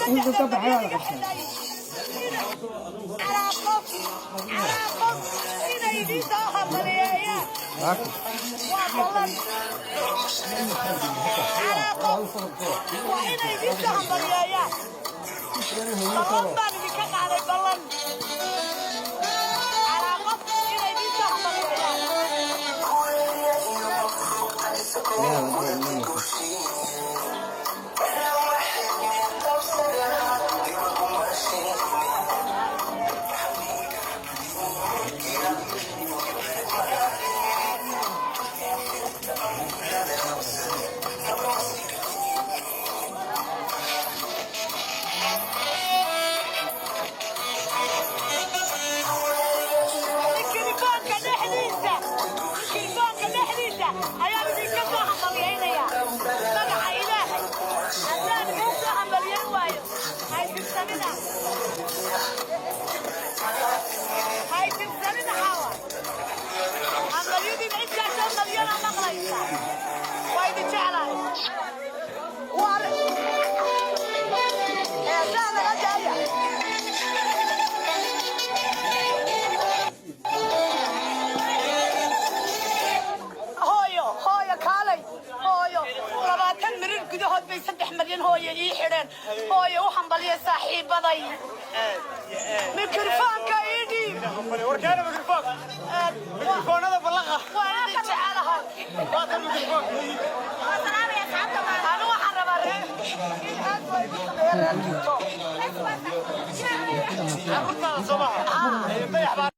Intuu Saddexda ka baxay waa malyan la iga qabsaday. xidhay calaa qof, calaa qof inay idiin soo hambaliyeeyaan. Waaka. Waa ballan. Calaa qof waa inay idiin soo hambaliyeeyaan. Ballan baan idinka qaaday, ballan, calaa qof inay idiin soo hambaliyeeyaan. Ilaahay wadada imanaysa. Mikrofoonka dhexdiisa, mikrofoonka dhexdiisa ayaan idinka soo hambalyaynayaa. Magaca Ilaahay, haddaan idin soo hambalyayn waayo, haytirsanina, haytirsanina. Xaawa, hambalyadiina intaasoo malyana maqlaysa. Waa idin jeclahay. Waa heesaa naga daaya. Hooyo, hooyo, kaalay hooyo. 20 mirir gudahood bay 3 malyan hooyo ii xidheen. Hooyo, u hambalya saaxiibaday. Mikrofoonka ii dhiib. Warkaana mikrofoon, mikrofoonada ballaqa. Waan idin jecelahay. Waatan mikrofoon. Anu waxaan rabaa reer in aad waa igu sameeya reer TikTok. Carruurtaada soo maha, dayax baa.